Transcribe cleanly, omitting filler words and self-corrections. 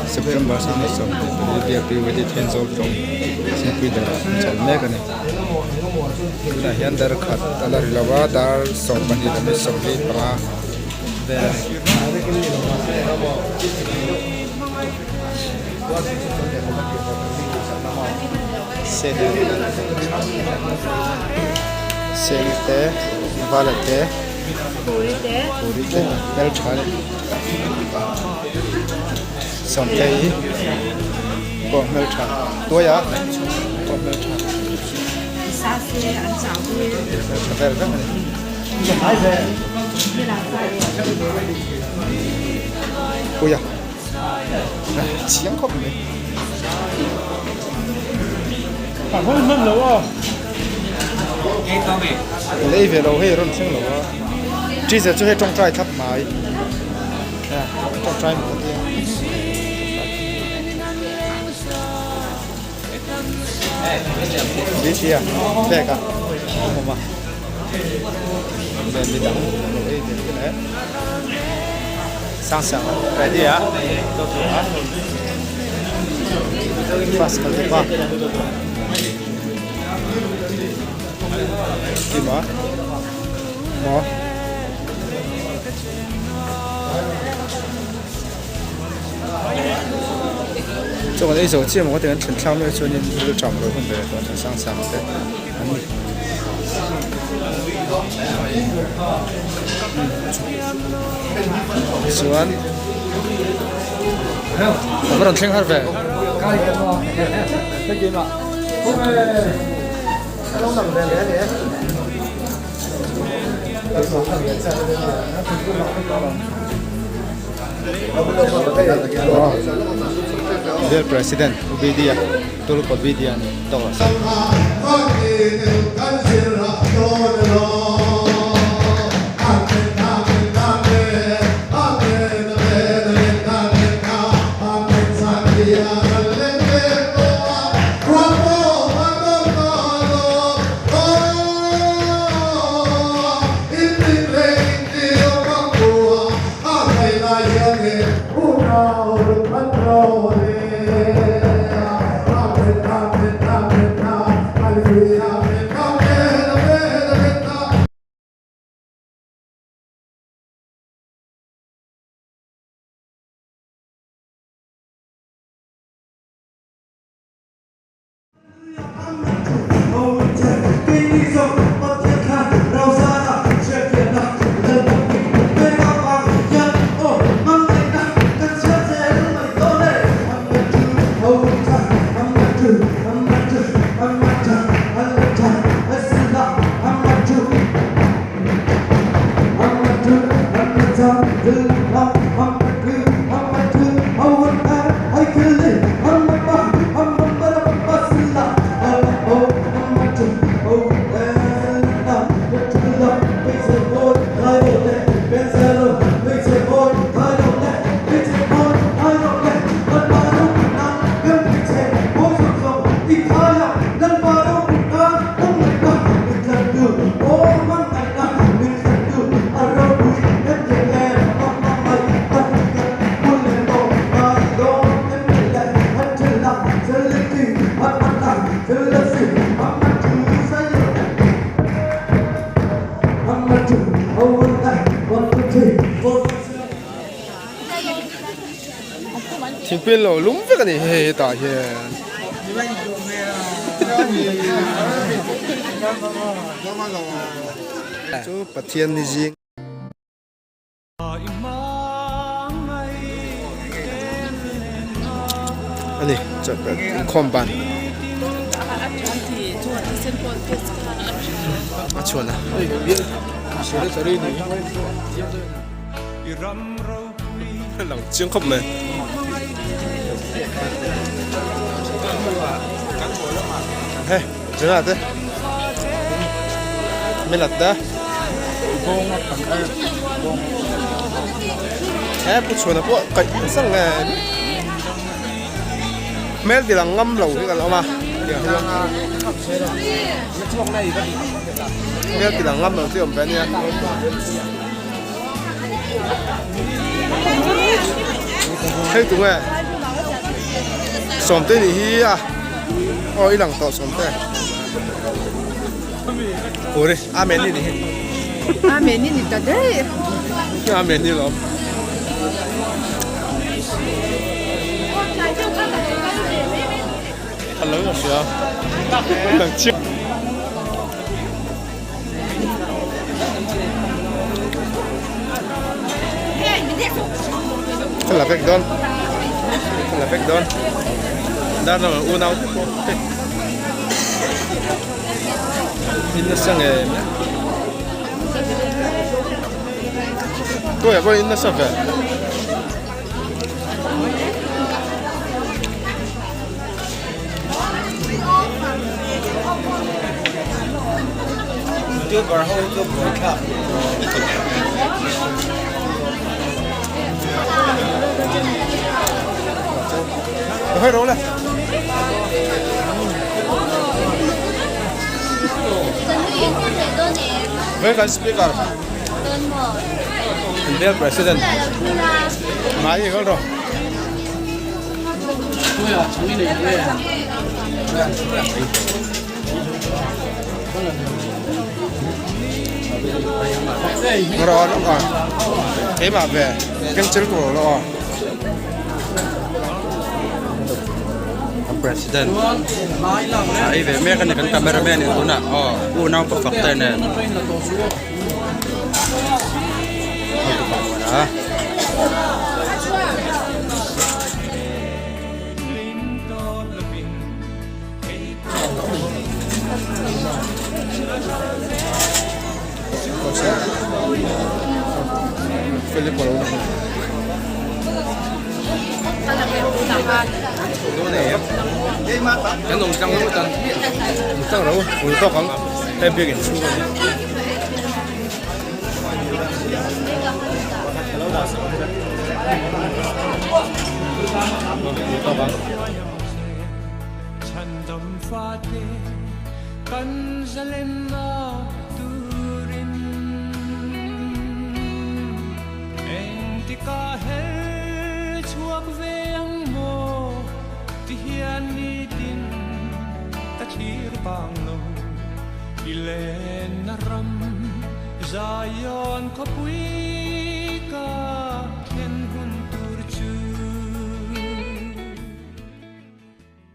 September 24 biak PYD Thenzawl tlawng thingpui darah an chawlh mek a ni. Tunah hian dar khat a la ri lo a, dar 12 leh minute 45 vel a ni. Seni te vala te puri te hmeltha a ni sawmtei pawh hmeltha tuai a pawh hmeltha hmeltha vel vek a ni. Puia. Chiang khawp mai. Lei ve lo hei rawn thleng lo a. Teacher chu hei tawngtai thlap mai. Tawngtai maw tia. Tia pek a awm a. Len midang lo ei ve te. Sang sang ready a to tu a first kal te pa kima mo chaw kan ei zo chiah maw ka ti an then thlam lai chuanin thil ṭam lo hun ve tawh a sang sang te an ni. Chuan a va rawn thleng har ve. Bill President Obedia Tuluk Obedia ni tawk a. Thingpui lo lum vek a ni hei hetah hian. Chu Pathian ni zing. Ani inkhawm ban a chhuan a. Lang chiang khawp mai. He chana te milat te he pu chhuana pawh kaih sang nge hmel ti lang ngam lo hi kan awm a hmel ti lang ngam lo chi awm ve ania. Hei tunge Sawmte nih hi a aw i lang tawh Sawmte Puri Amen ni nih hi Amen ni ni ta daih Amen ni lawm A lo ka hria lang chiang Ka la vek dawn ka la vek dawn dar lamah unau te pawh in nasa ngei mai tuaiah pawh in nasa ve. Youtuber ho hi chu buai thlak Hơi rô lên. Với cái speaker. India President. Mai gì rồi. Rồi nó còn thế mà về kênh chữ của nó President a ei ve mek a ni kan cameraman in tunah aw unau pa fak te nen Kan awm tlang lo tan tlang lo ui tawk ang hei biakin chhung a ni. I lenna ram Zion khawpui ka.